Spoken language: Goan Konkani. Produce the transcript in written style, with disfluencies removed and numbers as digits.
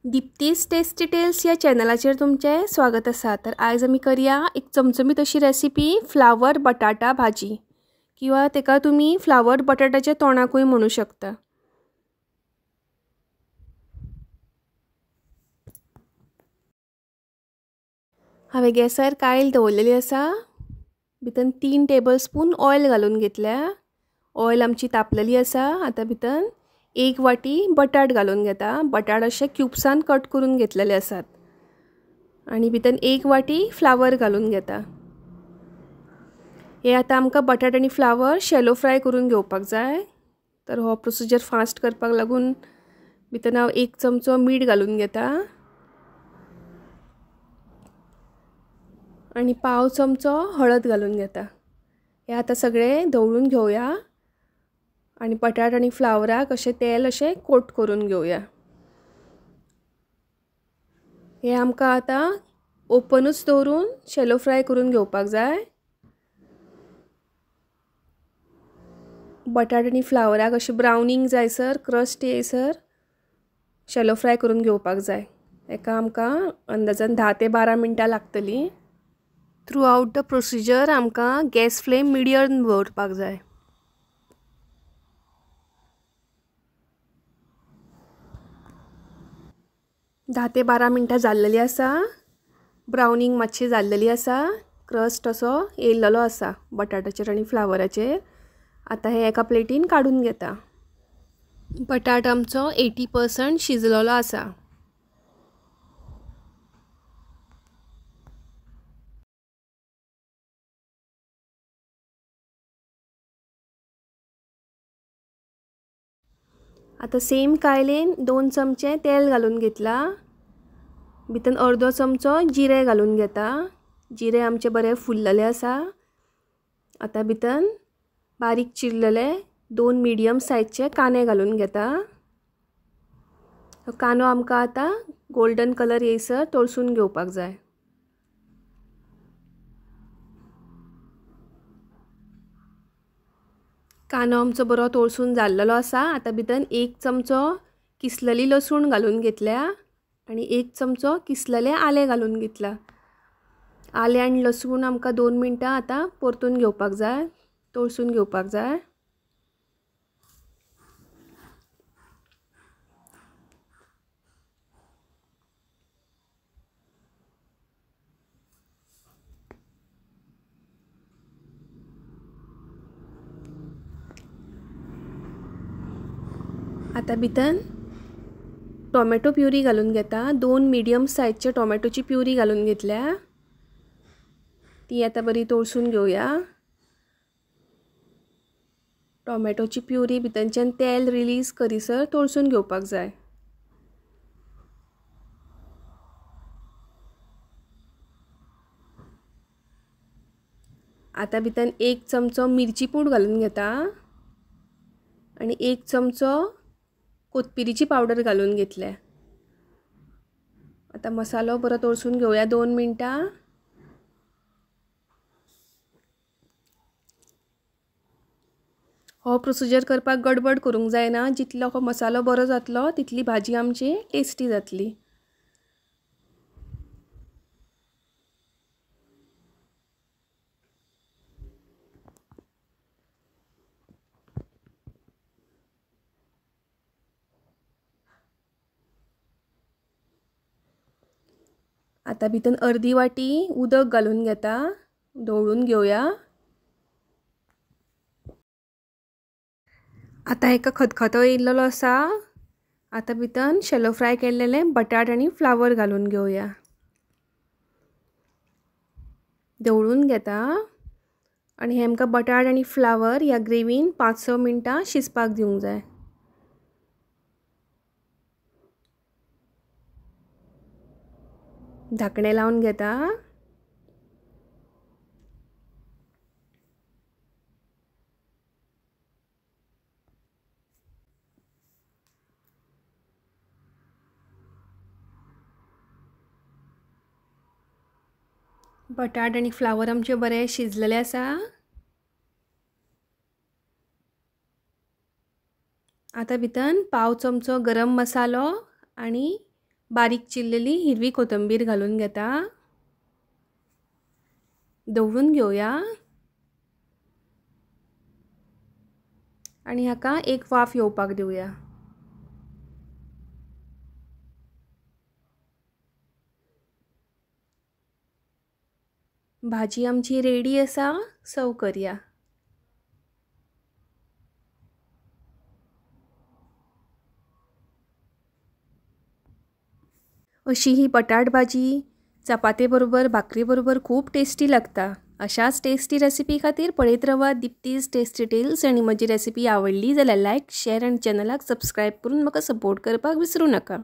दीप्तीस टेस्टी टेल्स या चॅनलाचेर तुमचें स्वागत आसा। तर आयज आमी करया एक चमचमीत अशी रेसिपी फ्लावर बटाटा भाजी किंवा तेका तुमी फ्लावर बटाटाचे तोंडाकूय म्हणू शकता। हांवें गॅसार कायल दवरलेली आसा, भितर 3 टेबलस्पून ऑयल घालून घेतल्या। ऑयल आमची तापलेली आसा। आतां भितर 1 वाटी बटाट घालून घेता। बटाट अशे क्युब्सान कट करून घेतलेले आसात आनी भितर 1 वाटी फ्लावर घालून घेता। हे आतां आमकां बटाट आनी फ्लावर शॅलो फ्राय करून घेवपाक जाय। तर हो प्रोसिजर फास्ट करपाक लागून भितर हांव 1 चमचो मीठ घालून घेता आनी 1/4 चमचो हळद घालून घेता। हे आतां सगळे धवळून घेवया आनी बटाट आनी फ्लावराक अशें तेल अशें कोट करून घेवया। हे आमकां आतां ओपनूच दवरून शॅलो फ्राय करून घेवपाक जाय। बटाट आनी फ्लावराक अशें ब्रावनींग जायसर, क्रस्ट येयसर शॅलो फ्राय करून घेवपाक जाय। हेका आमकां अंदाजान 10 ते 12 मिनटां लागतलीं। थ्रू आउट the procedure आमकां गॅस फ्लेम मिडियम दवरपाक जाय। धा ते 12 मिनटां जाल्लेली आसा। ब्रावनींग मातशी जाल्लेली आसा, क्रस्ट असो येयल्लो आसा बटाटाचेर आनी फ्लावराचेर। आतां हे एका प्लेटीन काडून घेता। बटाट आमचो 80% शिजलेलो आसा। आतां सेम कायलेन 2 चमचे तेल घालून घेतला। भितर 1/2 चमचो जिरे घालून घेता। जिरे आमचे बरे फुल्लेले आसा। आतां भितर बारीक चिरलेले 2 मिडियम सायजचे कांदे घालून घेता। कांदो आमकां आतां गोल्डन कलर येयसर तळसून घेवपाक जाय। कांदो आमचो बरो तळसून जाल्लेलो आसा। आतां भितर 1 चमचो किसलेली लसूण घालून घेतल्या आनी 1 चमचो किसलेलें आलें घालून घेतला। आलें आनी लसूण आमकां 2 मिनटां आतां परतून घेवपाक जाय, तळसून घेवपाक जाय। आतां भितर टोमॅटो प्युरी घालून घेता। 2 मिडियम सायजचे टोमॅटोची प्युरी घालून घेतल्या। ती आतां बरी तळसून घेवया। टोमॅटोची प्युरी भितरच्यान तेल रिलीज करीसर तळसून घेवपाक जाय। आतां भितर 1 चमचो मिरची पूड घालून घेता आनी 1 चमचो कोथमिरीची पावडर घालून घेतल्या। आतां मसालो बरो तळसून घेवया 2 मिनटां। हो प्रोसिजर करपाक गडबड करूंक जायना। जितलो हो मसालो बरो जातलो तितली भाजी आमची टेस्टी जातली। आतां भितर 1/2 वाटी उदक घालून घेता, धवळून घेवया। आतां एका खतखतो येयल्लो आसा। आतां भितर शॅलो फ्राय केल्लेले बटाट आनी फ्लावर घालून घेवया, धवळून घेता। आनी हे आमकां बटाट आनी फ्लावर ह्या ग्रेवीन 5-6 मिनटां शिजपाक दिवंक जाय। धाकणें लावन घेता। बटाट आनी फ्लावर आमचे बरे शिजलेले आसा। आतां भितर 1/4 चमचो गरम मसालो आनी बारीक चिरलेली हिरवी कोथंबीर घालून घेता. धवळून घेवया आनी हाका एक वाफ येवपाक दिवया. भाजी आमची रेडी आसा. सर्व करया. अशी ही बटाट भाजी चपाते बरोबर, भाकरी बरोबर खूब टेस्टी लागता. अशाच टेस्टी रेसिपी खातीर पळयत रावात दीप्तीज टेस्टी टेल्स. आनी म्हजी रेसिपी आवडली जाल्यार लायक, शेअर आनी चॅनलाक सबस्क्रायब करून म्हाका सपोर्ट करपाक विसरूं नाका.